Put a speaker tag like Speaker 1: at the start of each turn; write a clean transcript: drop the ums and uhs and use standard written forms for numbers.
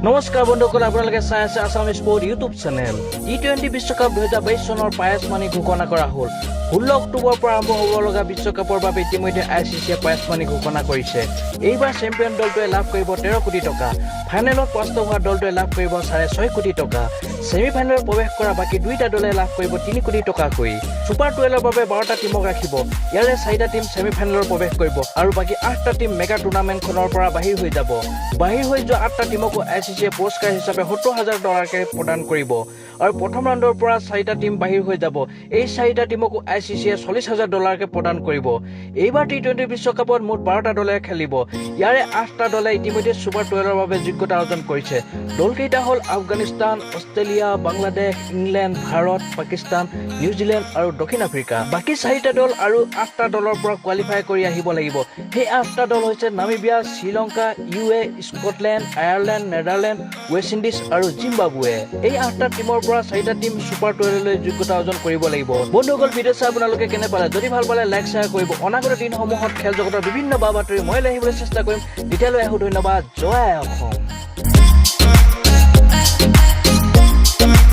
Speaker 1: নমস্কাৰ বন্ধুসকল, আপোনালোকে চাই আছে আছাম স্পৰ্ট ইউটিউব চেনেল। টি-20 বিশ্বকাপ 2022 চনৰ প্ৰাইজ মানি ঘোষণা কৰা হ'ল। 16 অক্টোবৰৰ পৰা আৰম্ভ হ'ব লগা বিশ্বকাপৰ বাবে ইতিমধ্যে আইচিচিয়ে প্ৰাইজ মানি ঘোষণা কৰিছে। এইবাৰ চেম্পিয়ন দলটোৱে লাভ কৰিব 13 কোটি টকা। ফাইনেলত পৰাস্ত হোৱা দলটোৱে লাভ কৰিব 6.5 কোটি টকা। ছেমি ফাইনেলত প্ৰৱেশ কৰা বাকী দুইটা দলে লাভ কৰিব 3 কোটি টকাকৈ। ছুপাৰ 12ৰ বাবে 12টা টীমক ৰাখিব। ইয়াৰে চাৰিটা টীম ছেমি ফাইনেলত প্ৰৱেশ কৰিব আৰু বাকী আঠটা টীম মেগা টুৰ্ণামেণ্টখনৰ পৰা বাহিৰ হৈ যাব। বাহিৰ হৈ যোৱা আঠটা টীমকো আইচিচিয়ে পুৰস্কাৰ হিচাপে 70,000 ডলাৰকৈ প্ৰদান কৰিব। আৰু প্ৰথম ৰাউণ্ডৰ পৰা চাৰিটা টীম বাহিৰ হৈ যাব। এই চাৰিটা টীমকো আইচিচিয়ে 40,000 ডলাৰকৈ প্ৰদান কৰিব। এইবাৰ টি-20 বিশ্বকাপত মুঠ 12টা দলে খেলিব। ইয়াৰে আঠটা দলে ইতিমধ্যে ছুপাৰ 12ৰ বাবে যোগ্যতা অৰ্জন কৰিছে। দলকেইটা হ'ল Afghanistan, Australia, Bangladesh, England, Bharat, Pakistan, New Zealand আৰু দক্ষিণ আফ্ৰিকা। বাকী চাৰিটা দল আৰু আঠটা দলৰ পৰা কোৱালিফাই কৰি আহিব লাগিব। সেই আঠটা দল হৈছে Namibia, Sri Lanka, U A, Scotland, Ireland, Netherland, West Indies আৰু জিম্বাবুৱে। এই আঠটা টীমৰ পৰা চাৰিটা টীম ছুপাৰ 12লৈ যোগ্যতা অৰ্জন কৰিব লাগিব। বন্ধুসকল, ভিডিঅ' চাই আপোনালোকে কেনে পালে? যদি ভাল পালে লাইক, শ্বেয়াৰ কৰিব। অনাগত দিনসমূহত খেল জগতৰ বিভিন্ন বা বাতৰি মই লৈ আহিবলৈ চেষ্টা কৰিম। তেতিয়ালৈ আহোঁ, ধন্যবাদ। জয় অসম।